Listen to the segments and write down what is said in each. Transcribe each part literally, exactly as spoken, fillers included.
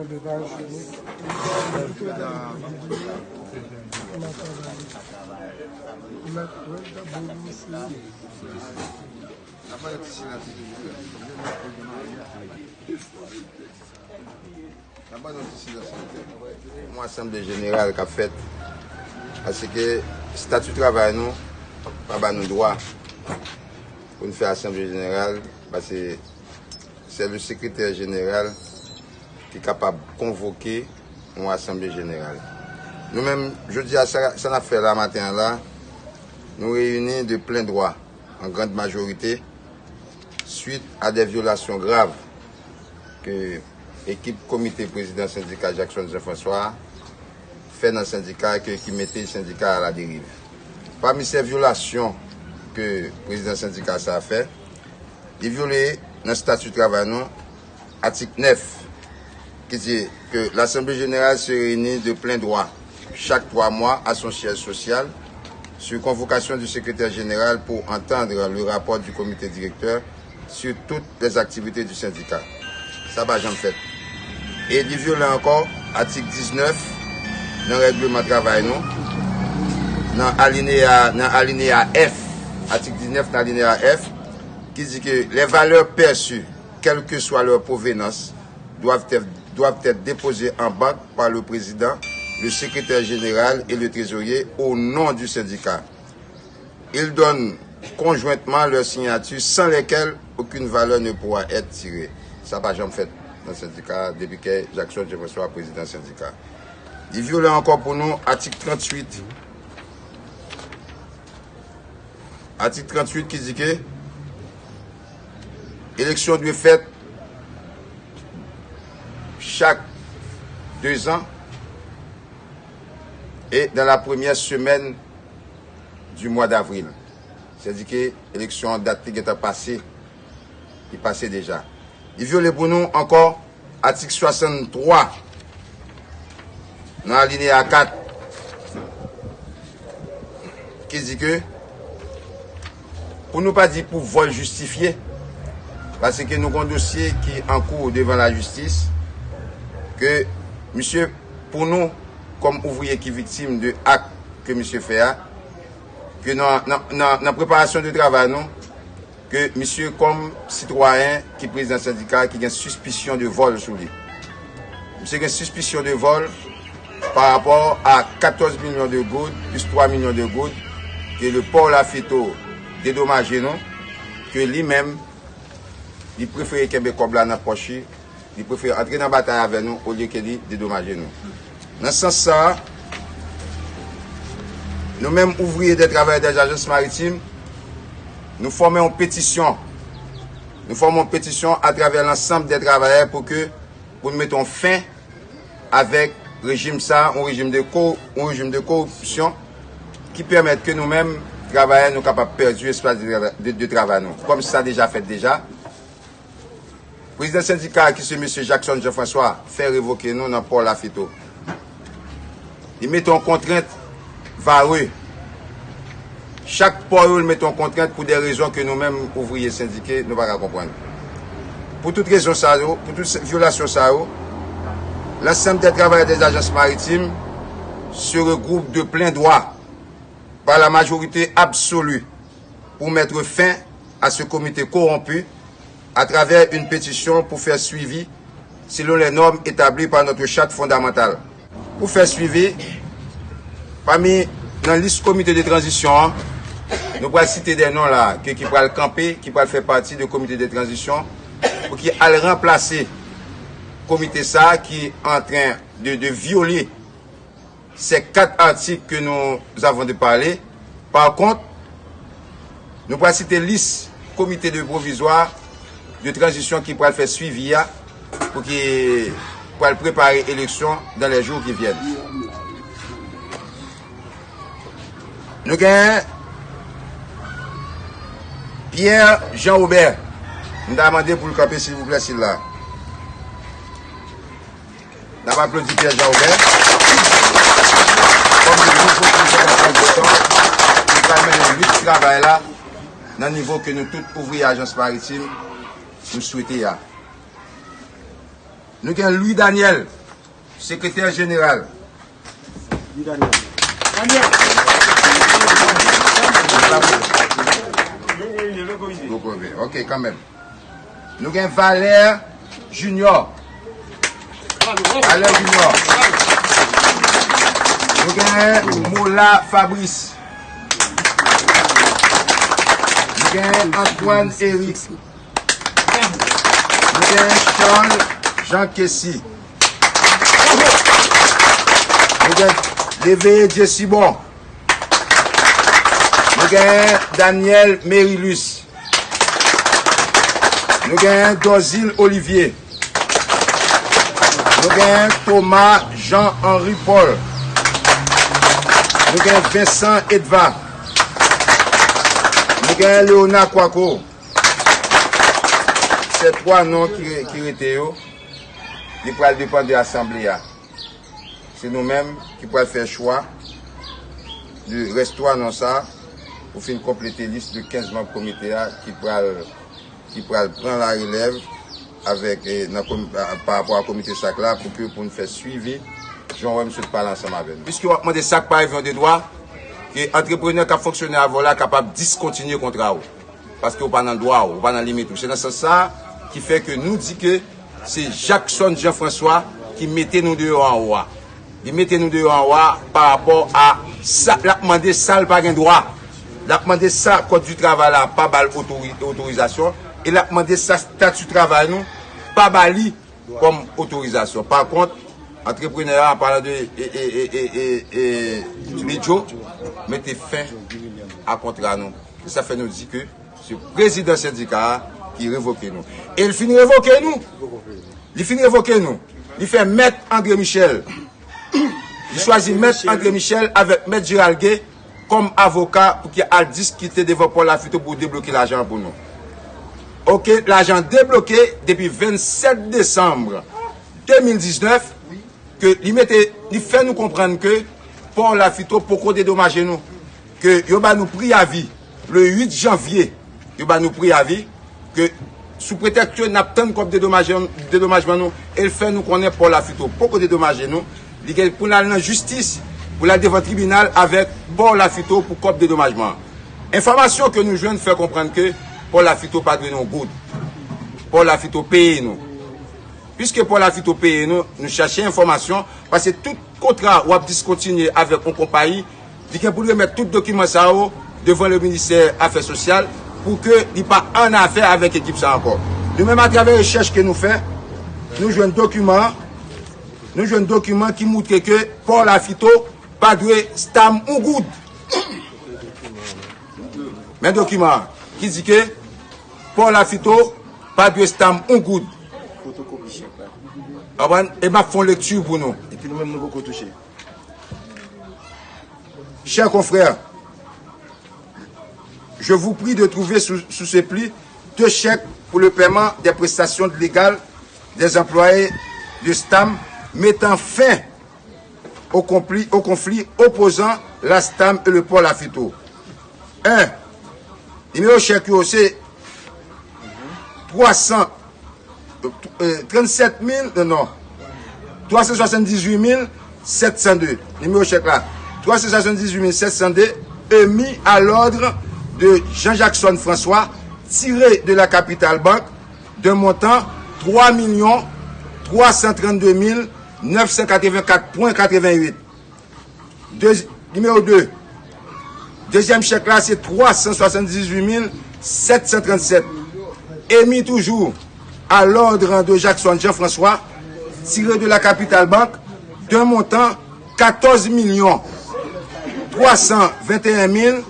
Yon asanble jeneral k ap fèt, paske estati travay nou pa ba nou dwa pou n fè asanble jeneral, paske se le sekretè jeneral ki kapab konvoke yon asanble jeneral. Nou menm, jodi a, sa, sa n ap fè la maten an la, nou reyini de plen dwa, an grand majorite, suite à des violations graves ke ekip komite prezidan sendika Jackson Jean François fè nan sendika ke, ki mete sendika a la deriv. Pami se vyolasyon ke prezidan sendika sa a fè, li vyole nan estati travay nou, atik nèf, ki di ke l'Assemblée Générale se réunit de plein droit chaque trois mois à son siège social sur convocation du secrétaire général pour entendre le rapport du comité directeur sur toutes les activités du syndicat. Sa pa janm fèt. E li vyole ankò atik diznèf nan règleman travay nou, nan alineya, nan alineya F, atik diznèf nan alineya F, ki di ke les valeurs perçues, quelle que soit leur provenance, doivent être, doivent être déposées en banque par le président, le secrétaire général et le trésorier au nom du syndicat. Ils donnent conjointement leur signature sans lesquelles aucune valeur ne pourra être tirée. Sa pa janm fèt nan sendika depi ke Jackson Jean François prezidan sendika. Li vyole ankò pou nou atik tranntuit. Atik tranntuit ki di ke eleksyon dwe fèt chak dezan e dans la première semaine du mois d'avril. Sètadi ke eleksyon an dat li gentan pase, li pase deja. Li vyole pou nou ankò atik swasanntwa nan alineya kat ki di ke, pou nou pa di pou vòl jistifye, paske nou gen yon dosye ki an kou devan lajistis, ke misye, pou nou, kòm ouvriye ki viktim de ak ke misye fè a, ke nan, nan, nan, nan preparasyon de travay nou, ke misye kòm sitwayen ki prezidan sendika ki gen sispisyon de vòl sou li. Misye gen sispisyon de vòl pa rapò a katòz milyon de goud plis twa milyon de goud ke le pò Lafito dedomaje nou, ke li menm, li prefere kenbe kòb la nan pòch li, li prefere antre nan batay avè nou olye ke li dedomaje nou. Nan sans sa a, nou menm ouvriye dè travayè dè ajans maritim, nou fòme yon petisyon. Nou fòme yon petisyon atravè lansanm dè travayè pou ke, pou n mete yon fen avèk rejim sa a, yon rejim de ko-, yon rejim de koripsyon ki pèmèt ke nou menm, travayè, nou kapab pèdi espas de, de, de travay nou. Kòm sa deja fèt deja, prezidan sendika a, ki se mesye Jackson Jean François, fè revoke nou nan pò Lafito. Li mete yon kontrent vare. Chak pò yo, li mete yon kontrent pou de rezon ke nou menm ouvriye sendike, nou pa ka konprann. Pou tout rezon sa yo, pou tout se, vyolasyon sa yo, l'ensemble des travailleurs des agences maritimes se regroupe de plein droit par la majorité absolue pour mettre fin à ce comité corrompu à travers une pétition pour faire suivi selon les normes établies par notre charte fondamentale. Pou fè swivi, pami, nan lis komite de tranzisyon an, nou pral site de non la, ke, ki pral kanpe, ki pral fè pati de komite de tranzisyon, pou ki al ranplase komite sa a ki antren de, de vyole ces quatre articles que nous avons de parler. Par contre, nou pral site lis komite de pwovizwa de tranzisyon ki pral fè swivi a pou ki pral prepare eleksyon dans les jours qui viennent. Nou gen Pierre Jean Robert. M ta mande pou l kanpe, silvouplè, si l la. N ap aplodi Pierre Jean Robert kòm nouvo prezidan tranzisyon ki pral mennen lit travay la nan nivo ke nou tout ouvriye ajans maritim nou swete a. Nou gen Louis Daniel, sekretè jeneral. Ok, kanmenm. Nou gen Valè Junior. Valè Junior. Nou gen Mola Fabrice. Nou gen Antoine Eric. Nou gen Charles Jean Kessy. Nou gen Léveillé Dieu Sibon. Nou gen Daniel Mérilus. Nou gen Dozil Olivier. Nou gen Thomas Jean Henry Paul. Nou gen Vincent Edva. Nou gen Léonard Kwako. Se twa non ki, ki rete yo, li pral depann de asanble a. Se nou menm ki pral fè chwa de rès twa non sa pou fin konplete lis de kenz manm komite a ki pral, ki pral pran larelèv avèk, eh, nan komi-, a, pa rapò a komite sak la pou ke pou n fè swivi jan w wè m sot pale ansanm avè nou. Piske w ap mande sa k pa rive w de dwa, ke antreprenè k ap fonksyone avè w la kapab diskontinye kontra w. Paske w pa nan dwa w, w pa nan limit ou. Se nan sans sa a ki fè ke nou di ke se Jackson Jean François ki mete nou deyò anwo a. Li mete nou deyò anwo a pa rapò a sa, l ap mande sa l pa gen dwa. L ap mande sa Code du Travail la pa ba l otori-, otorizasyon, e l ap mande sa stati travay nou pa ba li kòm otorizasyon. Pa kont, antreprenè a, an palan de, e, e, Bidjo, mete fen a kontra nou. E sa fè nou di ke se prezidan sendika a ki revoke nou. E l fin revoke nou. Li fin revoke nou. Li fè Mèt André Michel. Li chwazi Mèt André Michel avèk Mèt Gérald Gay kòm avoka pou ki al diskite devan Paul Lafito pou debloke lajan an pou nou. Oke, lajan debloke depi vennsèt desanm de mil diznèf, ke li mete, li fè nou konprann ke Paul Lafito poko dedomaje nou, ke yo ba nou preyavi le uit janvye, yo ba nou preyavi, ke sou pretèks ke n ap tann kòb dedomajman, dedomajman nou, e l fè nou konnen Paul Lafito poko dedomaje nou, li gen pou l al nan jistis, pou l al devan tribinal avèk Paul Lafito pou kòb dedomajman. Enfòmasyon ke nou jwenn fè konprann ke Paul Lafito pa dwe nou goud. Paul Lafito peye nou. Piske Paul Lafito peye nou, nou chache enfòmasyon, paske tout kontra w ap diskontinye avèk yon konpayi, li gen pou l remèt tout dokiman sa yo devan le ministè afè sosyal pou ke li pa an afè avèk ekip sa ankò. Nou menm, atravè rechèch ke nou fè, nou jwenn dokiman, nou jwenn dokiman ki moutre ke Paul Lafito pa dwe Stam yon goud. Men dokiman an ki di ke Paul Lafito pa dwe Stam yon goud. Fotokopi chèk la. Konprann? E m ap fè yon lekti pou nou. Epi nou menm nou poko touche. Chers confrères, je vous prie de trouver sous, sous ce pli deux chèques pour le paiement des prestations légales des employés de Stam mettant fin au conflit, au conflit opposant la Stam et le Paul Lafito. Un, nimewo chèk yo se twa san, euh, trannsèt mil, non, non, twa san swasanndizuit mil sèt san de. Nimewo chèk la, twa san swasanndizuit mil sèt san de, émis à l'ordre de Jean Jackson François, tiré de la Capitale Banque, d'un montant twa milyon twa san trannde mil nèf san katrevenkat pwen katrevenuit. De, nimewo de. Dezyèm chèk la, se twa san swasanndizuit mil sèt san trannsèt. Émis toujours à l'ordre de Jackson Jean-François, tiré de la Capitale Banque, d'un montant katòz milyon twa san venteyen mil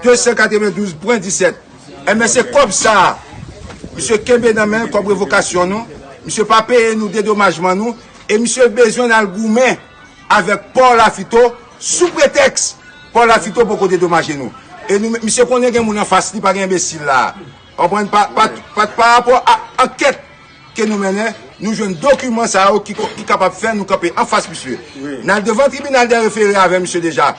de san katrevendouz pwen disèt. Enben, se kòb sa a, misye kenbe nan men l kòb revokasyon nou. Misye pa peye nou dedomajman nou. E misye bezwen n al goumen avèk Paul Lafito sou pretèks Paul Lafito poko dedomaje nou. E nou, misye konnen gen moun anfas li, pa gen enbesil la a. Konprann? Pa, pa, pa, pa rapò a ankèt ke nou mennen, nou jwenn dokiman sa yo ki, ki kapab fè nou kanpe anfas misye. Wi. N al devan tribinal de refere avè misye deja.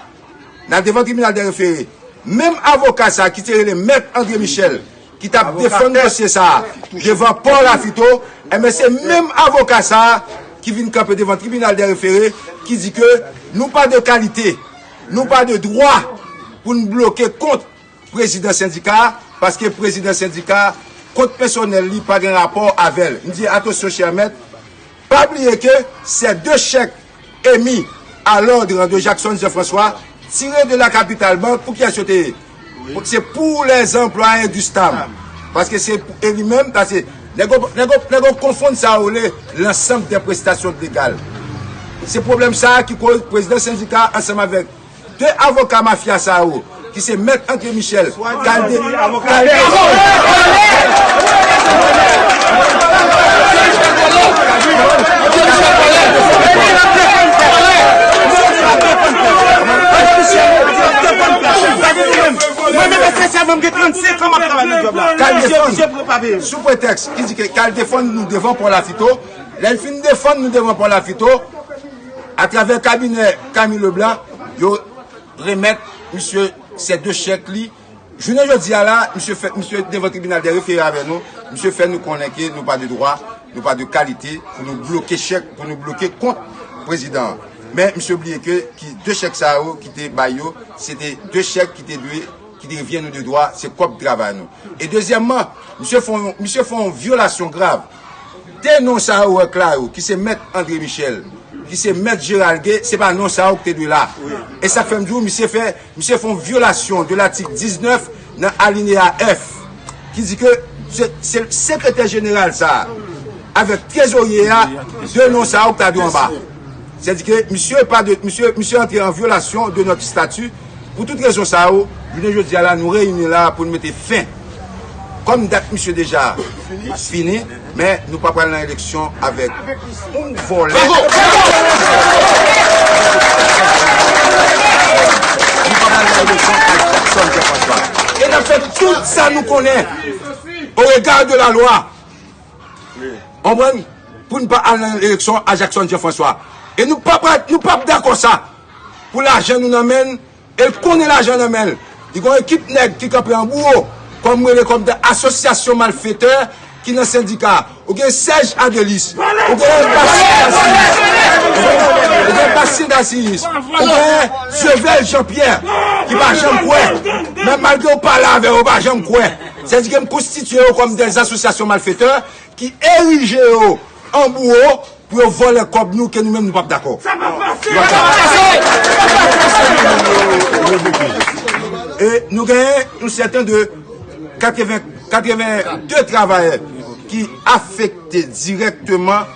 N al devan tribinal de refere. Menm avoka sa ki te rele Mèt André Michel, ki t ap defann dosye sa a devan Pò Lafito, enben se menm avoka sa a ki vin kanpe devan tribinal dè refere, ki di ke nou pa de kalite, nou pa de dwa pou n bloke kont prezidan sendika a, paske prezidan sendika a, kont pèsonèl li pa gen rapò avè l. M di, atansyon, chè mèt, pa bliye ke ces deux chèques émis à l'ordre de Jackson Jean-François, tirés de la Capitale Bank, pou kiyès yo te ye? Se pour les employés du stam. Paske se pou, e li menm, paske nèg yo, nèg yo, nèg yo konfonn sa yo rele l'ensemble des prestations légales. Se pwoblèm sa a ki koz prezidan sendika ansanm avèk de avoka mafya sa yo, ki se mèt André Michel, k al de, k al de, Mwen menm espesyalman, m gen trannsenk an m ap travay nan djòb la. Misye oblije pou yo pa peye m. Sou pretèks ki di ke k al defann nou devan Pò Lafito, lè l fin defann nou devan Pò Lafito, atravè kabinè Camille Leblanc, yo remèt misye ces deux chèques li. Jounen jodi a la, misye fè, misye devan tribinal dè refere avè nou, misye fè nou konnen ke nou pa de dwa, nou pa de kalite pou nou bloke chèk, pou nou bloke kont prezidan an. Men misye bliye ke ki de chèk sa yo ki te bay yo, se te de chèk ki te dwe, ki te revyen nou de dwa, se kòb travay nou. E dezyèmman, misye fè yon, misye fè yon vyolasyon grav. De non sa yo wè kla yo, ki se mèt André Michel, ki se mèt Gérald Gay, se pa non sa yo ki te dwe la. E sa k fè m di w, misye fè, misye fè yon vyolasyon de latik diznèf nan alineya F, ki di ke se, se sekretè jeneral sa a, avèk trezorye a, de non sa yo ki ta dwe anba. Sètadi ke misye pa de, misye, misye antre an vyolasyon de nòt estati. Pou tout rezon sa yo, jounen jodi a la, nou reyini la pou n mete fen. Kòm dat misye deja fini, men nou pa pral nan eleksyon avèk yon vòlè. Nou pa pral nan eleksyon ak Jackson Jean-François. E n ap fè tout sa nou konnen, au regard de la loi. Konprann? Pou n pa al nan eleksyon a Jackson Jean-François. E nou p ap, nou p ap dakò sa. Pou lajan nou nan men l, e l konnen lajan nan men l. Li gen yon ekip nèg ki kanpe anba w, kòm m rele kòm de asosyasyon malfetè ki nan sendika. Ou gen Serge Adelis, ou gen Bastien Dacilus, ou gen Bastien Dacilus, ou gen Dieuvelle Jean-Pierre, ki pa janm kwè. Men malgre w pale avè yo, yo pa janm kwè. Sètadi ke m konstitye yo kòm de asosyasyon malfetè ki erije yo an bouwo pou yo vòlè kòb nou ke nou menm nou p ap dakò. Sa p ap pase! E nou genyen yon sèten de katreven, katreven de travayè ki afekte dirèkteman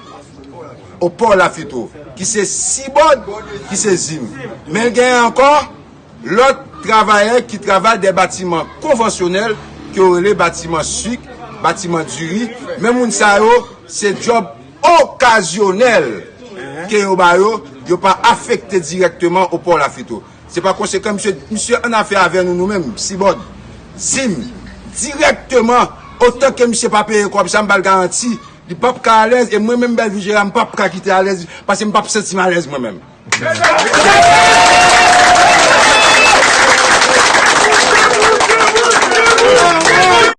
o pò Lafito, ki se Seaboard, ki se Zim. Men genyen ankò lòt travayè ki travay dè batiman konvansyonèl, ke yo rele batiman sik, batiman diri. Men moun sa yo, se djòb okazyonèl ke yo ba yo, yo pa afekte dirèkteman o pò Lafito. Se pa konsekan, misye, misye annafè avè nou, nou menm, Seaboard, Zim, dirèkteman, otan ke misye pa peye kòb sa, m ba l garanti, li p ap ka alèz, e mwen menm, Bellevue Gérard, m p ap ka kite alèz, paske m p ap santi m alèz mwen menm.